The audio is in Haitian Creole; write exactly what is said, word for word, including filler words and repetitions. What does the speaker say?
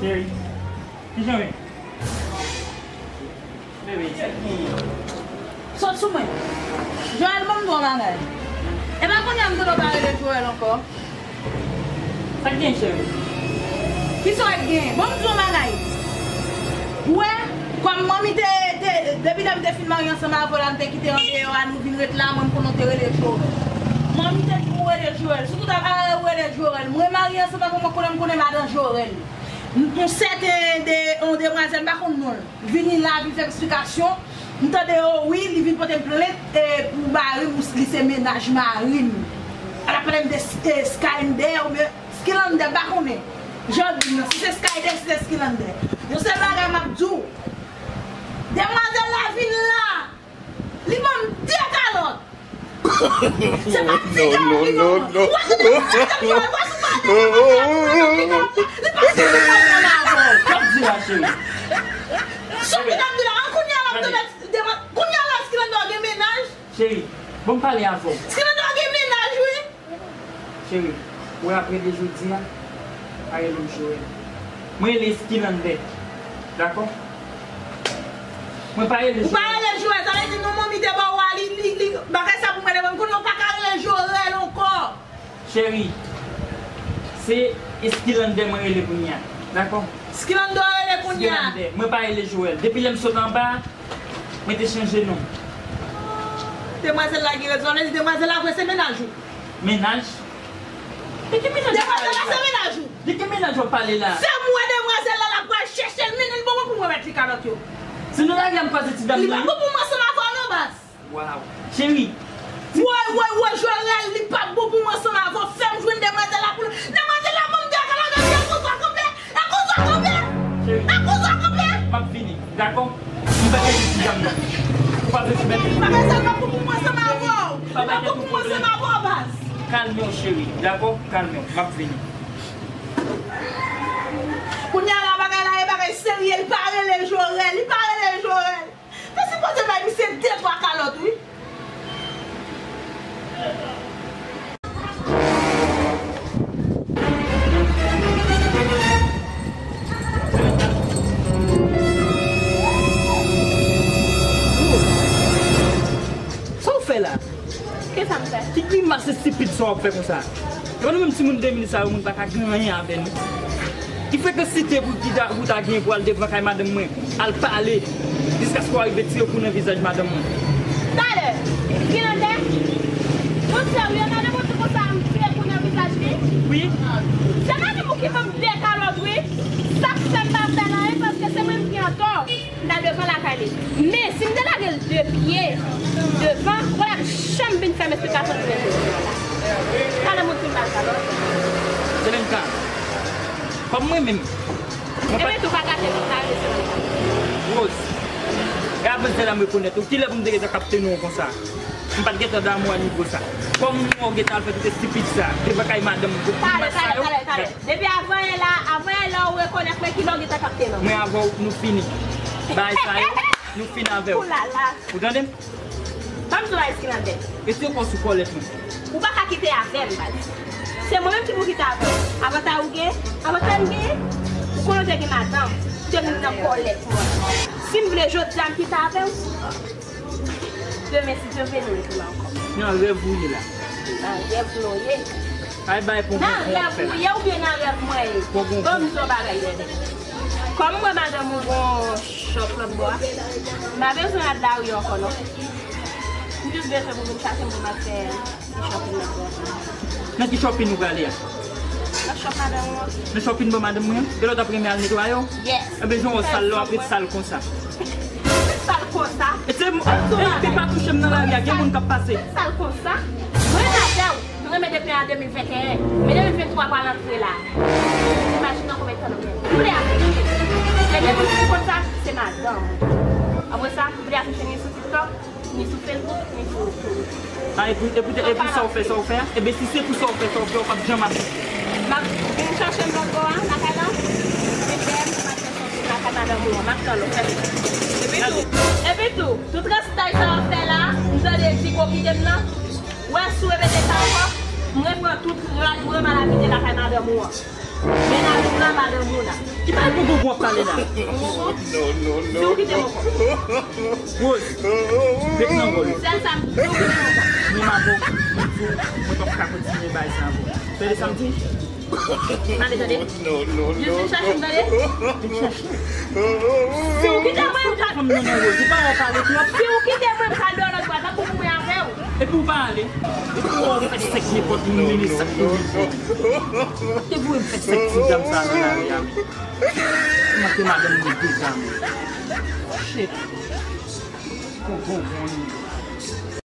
Cheri, kijan w ye? Bebe, sa k genyen? Sot sou mwen. Joël, ban m di w yon bagay. E pa kounye a m tande w pa rele Joël ankò. Sa k gen, cheri? Kisa w ap gen? Ban m di w yon bagay. Ou wè, kòm manmi te, te, depi lè m te fin marye ansanm avè w la, m te kite andeyò a, nou vin ret la, mwen m konnen w te rele Joël. Manmi te di pou w rele Joël. Sitou ta pa rele Joël. Mwen marye ansanm avè w, mwen konnen m konnen madan Joël. M, yon sèten de, yon demwazèl, m pa konn non l. Vini la, vin fè m eksplikasyon. M tande, o wi, li vin pote m plent, e, pou mari m, li se mennaj mari m. L ap pale m de, de Skylander oubyen Skilander, m pa konnen. Jan l di m nan, si se Skylander, si se Skilander. Yon sèl bagay m ap di w. Demwazèl la vin la, li ban m de kalòt. Se pa ti kalòt li ban mwen. Ou wè tout demwazèl yo, ou wè sou pa demwazèl la, li pase li ban mwen avè w. Sa w di la, cheri? Sa w vin ap di la, an kounye a l ap tande demwa-, kounye a la Skilander gen mennaj? Cheri, bon, m pale avè w. Skilander gen mennaj, wi. Cheri, ou wè apre de jodi a, pa rele m Joël. Mwen rele Skilander. Dakò? Mwen pa rele Joël. Ou pa rele Joël, sa vle di non manmi te ba w a, li, li, li, bagay sa pou mwen devan m konnen w pa ka rele Joël ankò. Cheri, se Skilander mwen rele kounye a. Dakò? Skilander w rele kounye a. Skilander. Mwen pa rele Joël. Depi lè m sot anba, mwen te chanje non. Demwazèl la gen rezon, li di demwazèl la vre se mennaj ou. Mennaj? De ki mennaj w ap pale la? Demwazèl la se mennaj ou. De ki mennaj w ap pale la? Fè m wè demwazèl la, l ap pral chèche l, mennen l ban mwen pou m remèt li kalòt yo. Se nan lari a m kwaze ti dam nan. Li pa bon pou mwen ansanm avè w non, baz. Waw. Cheri. Woy, woy, woy, Joël, li p ap bon pou mwen ansanm avè w. Fè m jwenn demwazèl la pou l. Demwazèl la ban m de kalòt, e kouzo kanpe, e kouzo kanpe. Cheri. E kouzo kanpe. M ap vini, dakò? M pa gen ti dam nan. Ou pa bezwen mèt. Bagay sa pa bon pou mwen ansanm avè w. Li pa bon pou mwen ansanm avè w, baz. Kalme w, cheri, dakò? Kalme w. M ap vini. Kounye a la, bagay la e bagay serye. Li pa rele Joël, li pa rele Joël. Te sipoze bay misye de twa kalòt, wi. Sa w fè la? Kisa m fè? Ki grimas estipid sa w ap fè konsa? E pa nou menm timoun de minit sa yo, moun pa ka gen anyen avè nou. Ki frekansite pou ki ta, pou ta gen pou al devan kay madanm mwen, al pale, jiskaske w rive tire kou nan vizaj madanm mwen? Talè, Skilander, ou serye? Madanm ou di konsa m tire kou nan vizaj li? Wi. Se madanm ou ki ban m de kalòt, wi. Sa k fè m pa fè l anyen, paske se mwen ki antò. M ta devan lakay li. Men, si m te lage l de pye devan, ou pa t ap janm vin fè m esplikasyon sou mesye sa la. Talè moun fin pale sa, non? Selenka, kòm mwen menm, mwen pa... Epi tou, pa gate non, sa rele Selenka. Rose, gade manzè la m rekonèt ou. Kilè pou m te gentan kapte non w konsa? M pa t gentan damou a nivo sa. Kòm ou gentan al fè tout estipid sa devan kay madanm m pou... Talè, talè, talè, talè. Depi avan yè la, avan yè la ou rekonèt mwen, kilè w gentan kapte non m? Mwen avè w, nou fini. Bagay sa yo, nou fini avè w. Oulala. Ou tande m? Ban m di w bagay, Skilander. Retire kò w sou kòlèt mwen. Ou pa ka kite avè m, baz. Se mwen menm ki pou kite avè w. Avantay ou gen, avantay m gen. Ou konnen w te gen madanm, ou te vin nan kòlèt mwen. Si m vle jodi a, m kite avè w. Demen, si Dye vle, nou retounen ankò. Nan rèv ou ye la. Nan rèv nou ye. Ay bay pou... Nan rèv ou ye oubyen nan rèv mwen ye? Bon, bon, bon. Ban m di w bagay, Dèdè. Kòm mwen, madanm ou gon chòp lòt bò a, m pa bezwen al lari ankò, non. M jis bezwen pou vin chache m pou m al fè ti shopping nan bò a. Nan ki shopping ou prale a? Nan shòp madanm ou an. Nan shopping bò madanm mwen an? E lè w t ap renmen al netwaye w? Yes. Ebyen, jan w sal la, w ap ret sal konsa. Sal konsa? E se m, e, e pa touche m nan lari a, gen moun k ap pase. Sal konsa? Mwen avè w, nou renmen depi an de mil venteyen, men de mil venntwa pral antre la. Imajine konbyen tan nou gen. Ou vle afiche? E gen moun ki konn sa, se madanm ou. Apre sa, ou vle afiche ni sou TikTok, ni sou Facebook, ni sou YouTube. A, epi, epi, epi sa w fè, sa w fè a? Ebyen, si se pou sa w fè, sa w fè, w p ap janm ap... M ap vin chache m lòt bò a, lakay la. Vin dèyè m, m ap desann lakay madanm ou an. M ap tann ou, fè vit. Epi tou, epi tou, tout restay sa w ap fè la, m tande di ko kite m nan. Wè, si w repete sa ankò, m reprann tout rad mwen, m al abite lakay madanm ou an. Mennaj ou La madanm ou la. Ki bagay pou w ap pale la? Ou konprann? Si w kite m ankò. Rose, met nan wòl ou. Sèl sa m di w, kite m ankò. Mwen m avè w, mwen di w, mwen p ap ka kontinye bagay sa avè w. Tande sa m di w? Tande, tande. Vin chache m, tande. Vin chache m. Si w kite mwen, m ka... Fanm nan nan Rose, ou pa wè w pale twòp. Si w kite mwen, m ka dòmi lòt bò, tankou pou mwen avè w. Epi w pa ale. Epi w fè sèks nenpòt moun, mennen sa k pou vin fè. Te voye m fè sèks ti dam sa nan lari a. Manke madanm mwen deja, men. Shit. Bon, bon, bon.